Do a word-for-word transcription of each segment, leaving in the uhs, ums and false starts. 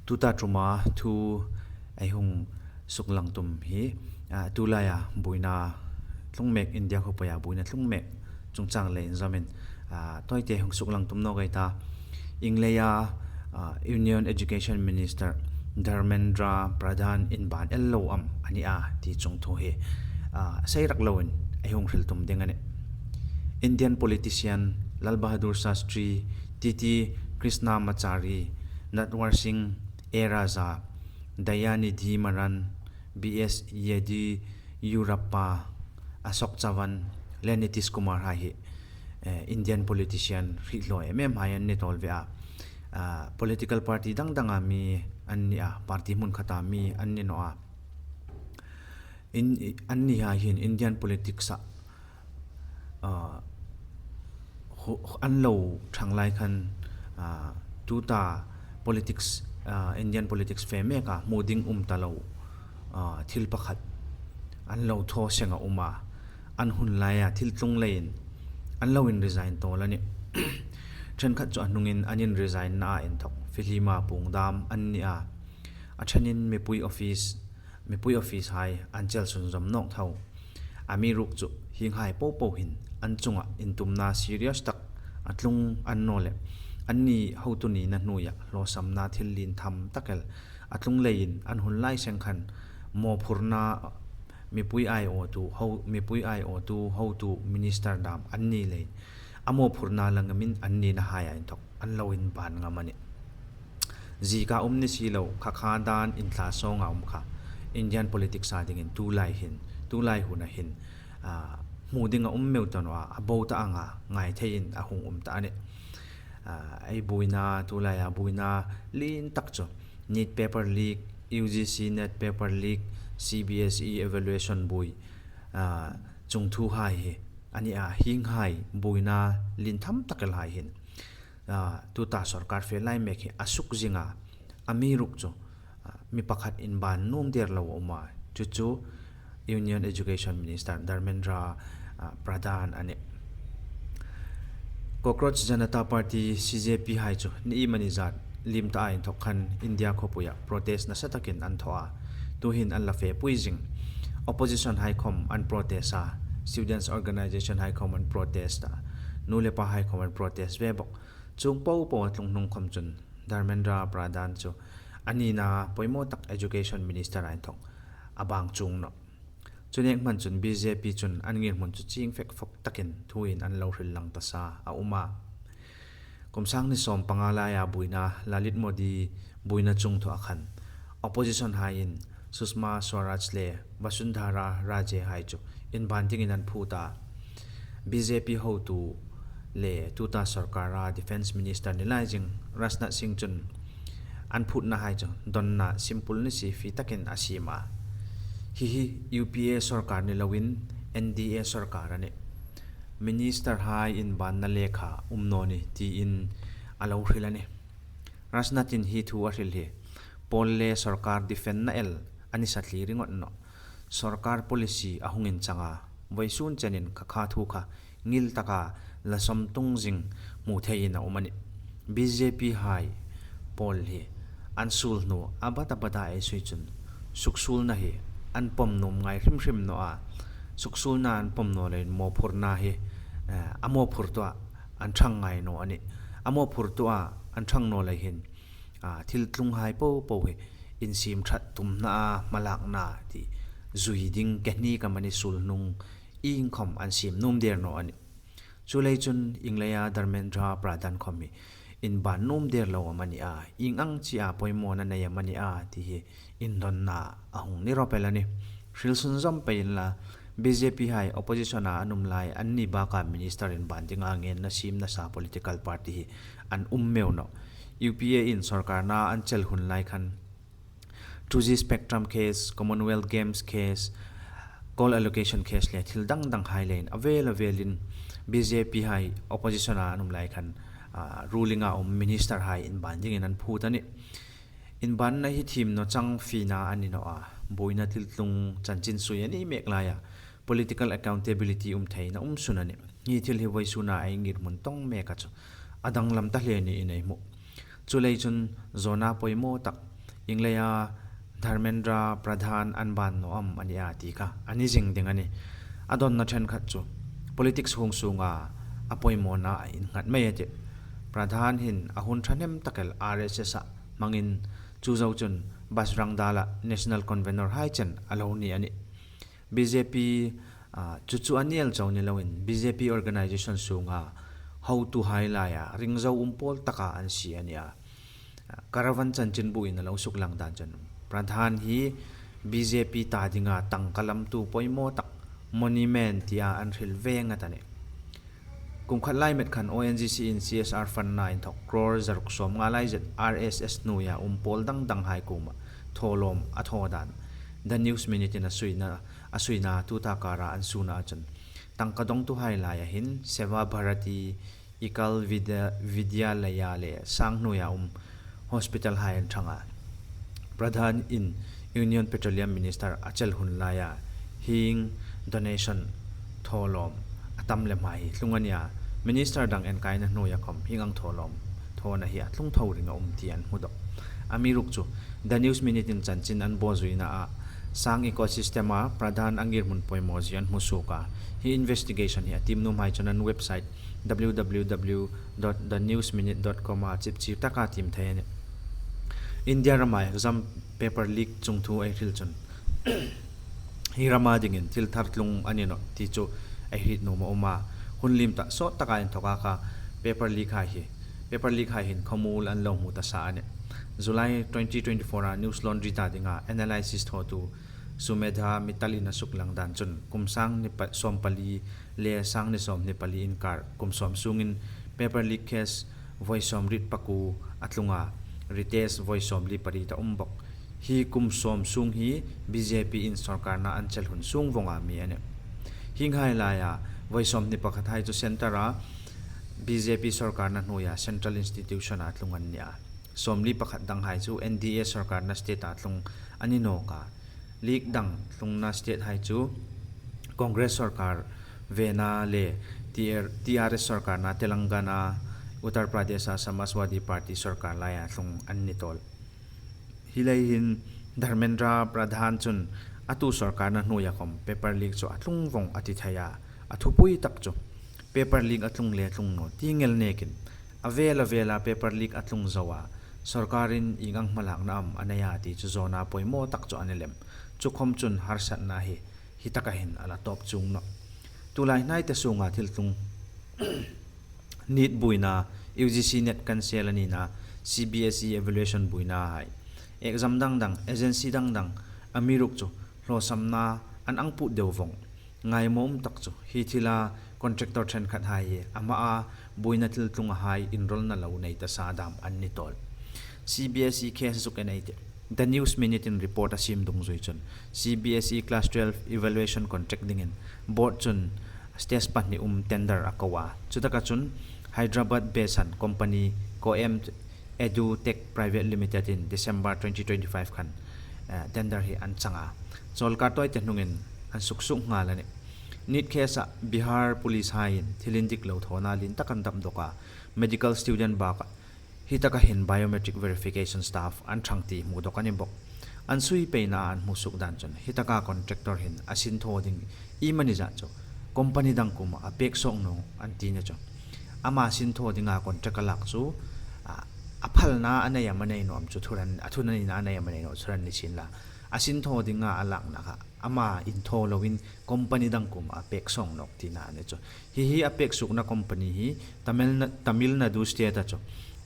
Tuta ṭuma thu ei hung suklang tum hi, a, tulaia buoina tlung mek, India khawpuia buoina tlung mek chungchang le inzawmin, a, tawite hung suklang tum nawk ei ta. Iengleia, a, Union Education Minister Dharmendra Pradhan inban el lo am a ni a ti chung thu hi, a, sei rak loin ei hung hril tum ding a nih. Indian politician Lal Bahadur Shastri, T T Krishnamachari, Natwar Singh, A Raja, Dayanidhi Maran, B S Yediyurappa, Ashok Chavan le Nitish Kumar hai hi, eh, Indian politician hriethlaw em em hai an ni tawl ve a. Ah, political party dang danga mi an ni a, party hmun khata mi an ni naw a. In, anni hai hin Indian politics-a, ah, hu-, an lo ṭhang lai khan, ah, tuta politics, ah, Indian politics fe meka hmu ding um ta lo, ah, thil pakhat an lo thaw seng a um a, an hun laia thil tlung leiin an lo in resign tawl a nih. Ṭhenkhat chu a hnungin an in resign-na a inthawk filhima puong dam an ni a, a ṭhenin mipui office, mipui office hai an chel sunzawm nawk tho. Amiruokchu hienghai popo hin an chunga intumna serious tak a tlung a ni naw leh, anni hotu nina hnuoia hlawsamna thil lien tham tak el a tlung leiin an hun lai seng khan mawphurna, mipui aiawtu ho, mipui aiawtu hotu minister dam an ni leiin a mawphurna la ngamin an nina haia inthawk an lo inban ngam a nih. Zieka um ni si lo, kha kha dan inthlasawnga um kha Indian politics-a dingin tulai hin, tulai huna hin, ah, hmu dinga um meu ta naw a, a bo ta anga ngai theiin a hung um ta a nih. Ah, ei buoina, tulaia buoina lien tak chu NEET paper leak, U G C NET paper leak, C B S E evaluation buoi, ah, chung thu hai hi a ni a, hienghai buoina lien tham tak el hai hin, ah, tuta sawrkar fe lai mek hi a suk zing a, amiruokchu, ah, mi pakhat inban nuom der lo a um a, chu chu Union Education Minister Dharmendra, ah, Pradhan a nih. Cockroach Janata Party, C J P hai chu ni iemani zat liem ta a inthawk khan India khawpuia protest nasa takin an thaw a, tuhin an la fepui zing. Opposition hai khawm an protest a, students organization hai khawm an protest a, nu le pa hai khawm an protest ve bawk. Chuong popo a tlung hnung khawm chun Dharmendra Pradhan chu a nina poimaw tak education minister a inthawk a bang chuong nawh. Chu nek hman chun B J P chun an ngirhmun chu chieng fek fawk takin thuin an lo hril lang ta sa a um a. Kum sang hni sawm panga laia buoina, Lalit Modi buoina chung thua khan opposition haiin Sushma Swaraj le Vasundhara Raje hai chu inban dingin an phut a. B J P hotu le tuta sawrkara defence minister ni lai zing Rajnath Singh chun an phutna hai chu donna simple ni si fie takin a siem a. Hi hi U P A sawrkar ni loin N D A sawrkar a nih. Minister hai inbanna lekha um naw ni tiin a lo hril a nih. Rajnath-in hi thu a hril hi pawl le sawrkar defend-na el a ni sa thli ringawt nawh. Sawrkar policy a hung inchang a, vawisun chenin kha kha thu kha ngil taka la sawmtung zing hmu theiin a um a nih. B J P hai pawl hi an suol hnu a bat a bata ei sui chun suksuolna hi an pawm nuom ngai hrim hrim naw a, suksuolna an pawm naw leiin mawphurna hi, eh, a mawphurtuah an ṭhang ngai naw a nih. A mawphurtuah an ṭhang naw lei hin, a, thil tlunghai popo hi insiem ṭhat tumna a hmalakna ti zui ding ke hni ka mani suol hnung iengkhawm an siem nuom der naw a nih. Chuleiin chun iengleia Dharmendra Pradhan khawm hi inban nuom der lo am a ni a, ieng ang chea poimawna nei am a ni a ti hi indonna a hung ni rawp el a nih. Hril sunzawm pei inla, B J P hai opposition-a an um lai, anni baka minister inban dinga ngenna siem nasa political party hi an um meu nawh. U P A-in sawrkarna an chel hun lai khan two G spectrum case, Commonwealth Games case, coal allocation case le thil dang dang hai leiin a vel a velin B J P hai opposition-a an um lai khan, ah, ruling-a um minister hai inban dingin an phut a nih. Inbanna hi thiem naw chang fiena a ni naw a, buoina thil tlung chanchin sui a ni mek laia political accountability um theina um sun a nih. Hi thil hi vawisuna ei ngirhmun tawng meka chu a danglam ta hle niin ei hmu. Chuleiin chun zawna poimaw tak Ieng leia Dharmendra Pradhan an ban naw am a ni a ti kha a ni zing ding a nih. A dawnna ṭhenkhat chu politics huong sunga a pawimawna a innghat mei a tih. Pradhan hin a hun ṭhahnem tak el R S S-a hmangin, chu zo chun Bajrang Dal-a national convener hai chen a lo ni a nih. B J P, a, chu chu a ni el chau ni loin, B J P organization sunga hotuhai laia ring zo um pawl taka an sie a nih a. Caravan chanchin buin a lo suklang dan chun, Pradhan hi B J P ta dinga tangka lamtu pawimaw tak, monument tia an hril ve ngat a nih. Kum khat lai met khan O N G C in C S R fund-a inthok crore zaruk sawmnga lai zet R S S hnuoia um pawl dang danghai kuoma thawlawm a thaw dan The News Minute-in a suina, a suina tuta kara an suina chun, tangka dongtuhai laia hin Seva Bharati, Ekal Vidya-, Vidyalaya le sang hnuoia um hospital hai an ṭhang a. Pradhan in Union Petroleum Minister a chel hun laia hieng donation thawlawm a tam lem hai hi tlung a nih a. Minister dang enkaina hnuoia khawm hieng ang thawlawm thawna hi a tlung tho ring a um ti an hmu dawk. Amiruokchu The News Minute-in chanchin an bawzuina a sang ecosystem-a Pradhan a ngirhmun pawimaw zie an hmu suok a. Hi investigation hi a tiem nuomhai chun an website W W W dot the news minute dot com-a chipchir taka tiem thei a nih. India rama exam paper leak chungthu ei hril chun, hi rama dingin thil thar tlung a ni nawh ti chu ei hriet nuom a um a. Hun liem tak sawt taka inthoka kha paper leak hai hi, paper leak hai hin khawmuol an lo hmu ta sa a nih. July twenty twenty-four-a News Laundry ta dinga analysis thawtu Sumedha Mittal-in a suklang dan chun, kum sang ni pa-, sawmpali le sang ni sawmhni pali inkar kum sawm sungin paper leak case voi sawmriet pakuo a tlung a, retest voi sawmli pariet a um bawk. Hi kum sawm sung hi B J P in sawrkarna an chel hun sung vawnga mi a nih. Hienghai laia voi sawmhni pakhat hai chu centre-a B J P sawrkarna hnuoia central institution-a tlung an ni a. Sawmli pakhat danghai chu N D A sawrkarna state-a tlung a ni nawk a. Leak dang tlungna state hai chu Congress sawrkar vena le T R, T R S sawrkarna Telangana, Uttar Pradesh-a Samajwadi Party sawrkar laia tlung an ni tawl. Hi lei hin Dharmendra Pradhan chun a tu sawrkarna hnuoia khawm paper leak chu a tlung vawng a ti thei a. A thupui tak chu paper leak a tlung le tlung naw ti ngel nekin, a vel a vela paper leak a tlung zo a, sawrkarin ieng ang hmalakna am a nei a ti chu zawna pawimaw tak chu a ni lem. Chu khawm chun harsatna hi, hi taka hin a la tawp chuong nawh. Tulai hnaite sunga thil tlung, NEET buoina, U G C NET cancel a nina, C B S E evaluation buoina hai, exam dang dang, agency dang dang, amiruokchu hlawsamna an ang put deu vawng. Ngaimaw um tak chu hi thila contractor ṭhenkhat hai hi ama a buoina thil tlunga hai inrawlna lo nei ta sa dam an ni tawl. C B S E case zuk en ei tih. The News Minute-in report a siem dungzui chun, C B S E Class twelve evaluation contract dingin board chun stage pahni um tender a ko a. Chutaka chun Hyderabad-based company Coem Edu Tech Private Limited-in December twenty twenty-five khan, eh, tender hi an chang a. Chawlkar tawite hnungin an suksuok nghal a nih. NEET case-a Bihar police haiin thil indik lo thawna lien tak an dam dawk a. Medical student bakah hi taka hin biometric verification staff an ṭhang ti hmu dawk a ni bawk. An sui peina an hmu suok dan chun hi taka contractor hin a sin thaw ding iemani zat chu company dang kuoma a pek suok naw an ti ni chu. Ama sin thaw dinga contract a lak chu, a, a phalna a nei am a nei naw am chu thuran, a thunanina a nei am a nei naw thuran ni sien la. A sin thaw dinga a lakna kha ama in thaw loin company dang kuoma a pek suok nawk tina a ni chu. Hi hi a pek suokna company hi Tamil Na-, Tamil Nadu state-a chu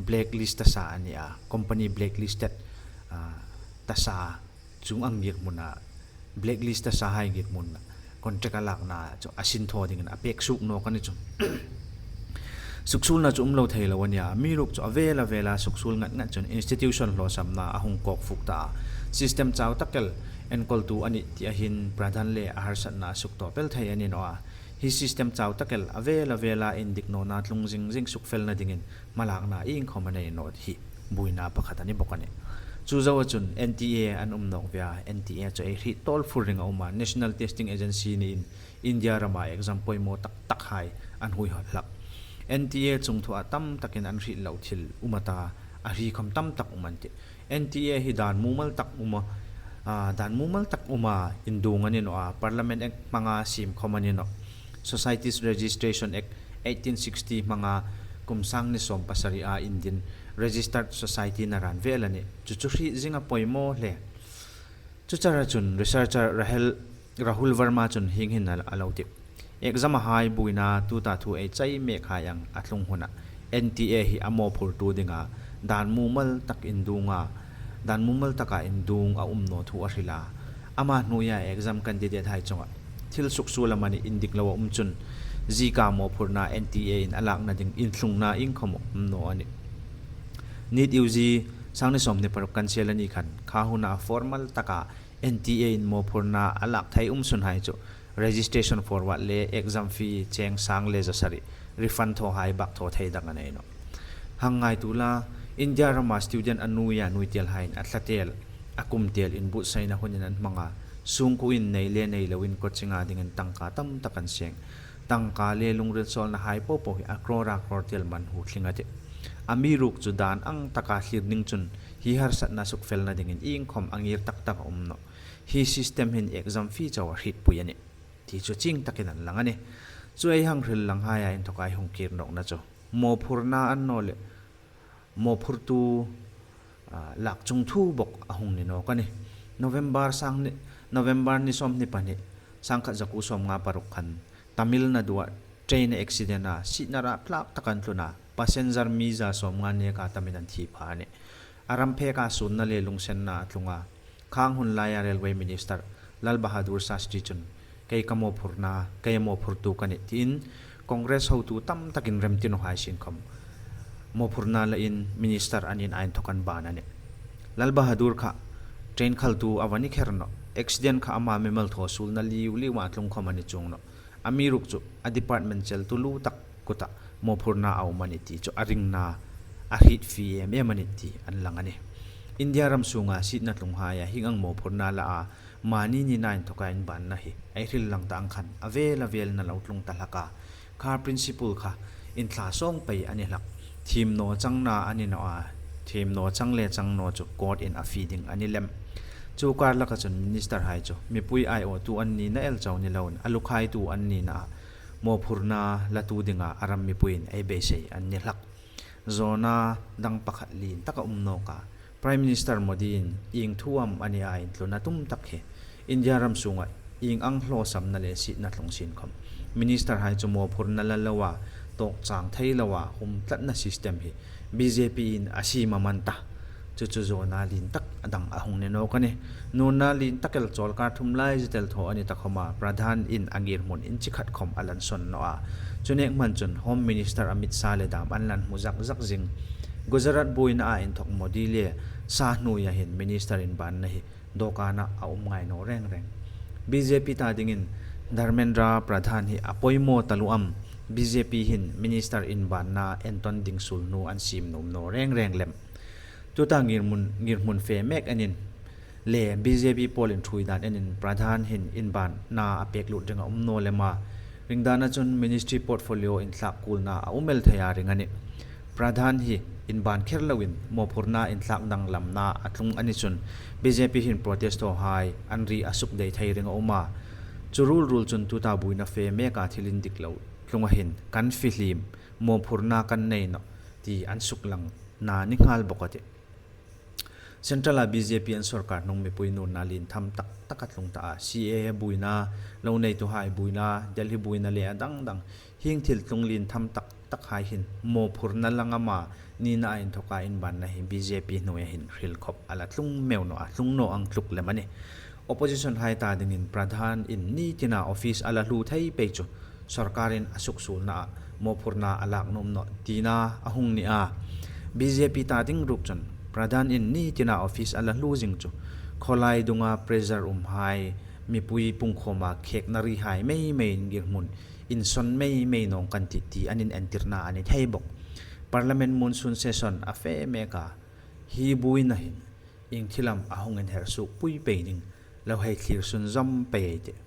blacklist ta sa a ni a, company blacklisted, ah, ta sa, chuong ang ngirhmuna, blacklist ta sa hai ngirhmuna contract a lakna chu a sin thaw dingin a pek suok nawk a ni chu. Suksuolna chu um lo thei lo a nia, amiruokchu a vel a vela suksuol ngat ngat chun institution hlawsamna a hung kawk fuk ta a. System chau tak el enkawltu a nih tia hin Pradhan le a harsatna a suk tawp el thei a ni naw a. Hi system chau tak el a vel a vela indik nawna tlung zing zing sukfelna dingin hmalakna iengkhawm a nei naw hi buoina pakhat a ni bawk a nih. Chu zoa chun N T A an um nawk ve a, N T A chu ei hriet tawl fur ring a um a, National Testing Agency niin India rama exam pawimaw tak tak hai an huihawt hlak. N T A chungthua tam takin an hriet lo thil um a ta, a hriet khawm tam tak um an tih. N T A hi dan mumal tak um a, a, dan mumal tak um a indung a ni naw a, Parliament Act hmanga siem khawm a ni naw. Societies Registration Act eighteen sixty hmanga kum sang hni sawm pasari a indin registered society-na ran vel a nih. Chu chu hriet zing a poimaw hle. Chu chara chun researcher Rahel, Rahul Verma chun hieng hin a, a lo ti. Exam-a hai buoina tuta thu ei chai mek hai ang a tlung huna N T A hi a mawphurtu dinga dan mumal tak indunga, dan mumal taka indung a um naw thu a hril a. Ama hnuoia exam candidate hai chunga thil suksuol amani indik lo a um chun, zieka mawphurna N T A in a lakna ding inthlungna iengkhawm um naw a nih. NEET U G sang hni sawmhni paruk kan siel a ni khan, kha huna formal taka N T A in mawphurna a lak thei um sun hai chu registration forward le exam fee cheng sang le zasari refund thaw hai bak thaw thei dang a nei naw. Hang ngaituo la, India rama student a nuoia nuitel haiin a thlatel, a kumtel inbuotsaina hunin an hmang a, sungkuoin nei le nei loin coaching-a dingin tangka tam tak an seng. Tangka le lungril sawlna hai po po hi a crore-a crore tel man hu tling a tih. Amiruokchu dan ang taka thlir ding chun hi harsatna sukfelna dingin iengkhawm a ngir tak tak a um naw. Hi system hin exam fee chau a hrietpui a nih ti chu chieng takin an lang a nih. Chu ei hang hril lang haia inthoka ei hung kir nawkna chu mawphurna a ni naw leh mawphurtu, a, lak chung thu bawk a hung ni nawk a nih. November sang hni, November ni sawmhni pahni, sangkhat zakuo sawmnga paruk khan Tamil Nadu-a train accident-a sietna rapthlak tak an tlun a, passenger mi za sawmnga neka tamin an thi pha a nih. A ram pheka sunna le lungsenna a tlung a. Khang hun laia Railway Minister Lal Bahadur Shastri chun, "Kei ka mawphurna, kei mawphurtu ka nih," tiin Congress hotu tam takin remti naw hai sien khawm mawphurna lain minister an ina inthawk an ban a nih. Lal Bahadur kha train khaltu a va ni kher nawh. Accident kha ama mimal thaw suolna liu liua tlung khawm a ni chuong nawh. Amiruokchu a department cheltu lu tak kuta mawphurna a um a nih ti chu a ringna a hriet fie em em a nih ti an lang a nih. India ram sunga sietna tlung haia hieng ang mawphurna la a, mani nina inthawka inbanna hi ei hril lang ta ang khan a vel a velin a lo tlung ta hlak a. Kha principle kha inthla sawng pei a ni hlak. Thiem naw changna a ni naw a, thiem naw chang le chang naw chu court-in a fie ding a ni lem. Chu kar laka chun minister hai chu mipui aiawtu an nina el chau ni loin a lukhaitu an nina a, mawphurna latu dinga a ram mipuiin ei beisei an ni hlak. Zawna dang pakhat lien taka um nawk a, Prime Minister Modi-in ieng thu am a nia intlunna tum tak hi India ram sunga ieng ang hlawsamna le sietna tlung sien khawm minister hai chu mawphurna la loa, tawk chang thei loa hum tlatna system hi B J P-in a siem a man ta. Chu chu zawna lien tak a dang a hung ni nawk a nih. Nuorna lien tak el chawlkar thum lai zet el thaw a ni ta khawma Pradhan-in a ngirhmun inchi khat khawm a la insawn naw a. Chu nek hman chun Home Minister Amit Shah le dam an la inhmu zak zak zing. Gujarat buoinaa inthawk Modi le Shah hnuoia hin minister inbanna hi dawkana a um ngai naw reng reng. B J P ta dingin Dharmendra Pradhan hi a poimaw taluo am, B J P hin minister inbanna entawn ding suol hnu an siem nuom naw reng reng lem. Tuta ngirhmun, ngirhmun fe mek enin le B J P pawlin ṭhuoi dan enin Pradhan hin inbanna a pek lut ring a um naw lem a. Ring dana chun ministry portfolio inthlak kulna a um el thei a ring a nih. Pradhan hi inban kher loin mawphurna inthlak danglamna a tlung a ni chun B J P hin protest thaw hai an ri a suk dei thei ring a um a. Chu ruol ruol chun tuta buoina fe meka thil indik lo tlunga hin kan fihlim, mawphurna kan nei nawh ti an suklang na ni nghal bawk a tih. Central-a B J P an sawrkar hnung mipui nuorna lien tham tak tak a tlung ta a. C A A buoina, lo neituhai buoina, Delhi buoina le a dang dang. Hieng thil tlung lien tham tak tak hai hin mawphurna la ngama nina inthawka inbanna hi B J P hnuoia hin hril khawp a la tlung meu naw a, tlung naw ang tluk lem a nih. Opposition hai ta dingin Pradhan-in ni tina office a la hluo thei pei chu sawrkarin a suksuolna a mawphurna a lak nuom nawh tina a hung ni a. B J P ta ding ruok chun Pradhan-in ni tina office a la hluo zing chu khawlai dunga pressure um hai, mipui pungkhawma khekna ri hai mei mei, ngirhmun insawn mei mei nawng kan tih ti an inentirna a ni thei bawk. Parliament monsoon session a fe mek a, hi buoina hin ieng thil am a hung inher suok pui pei ding, lo hei thlir sunzawm pei ei tih.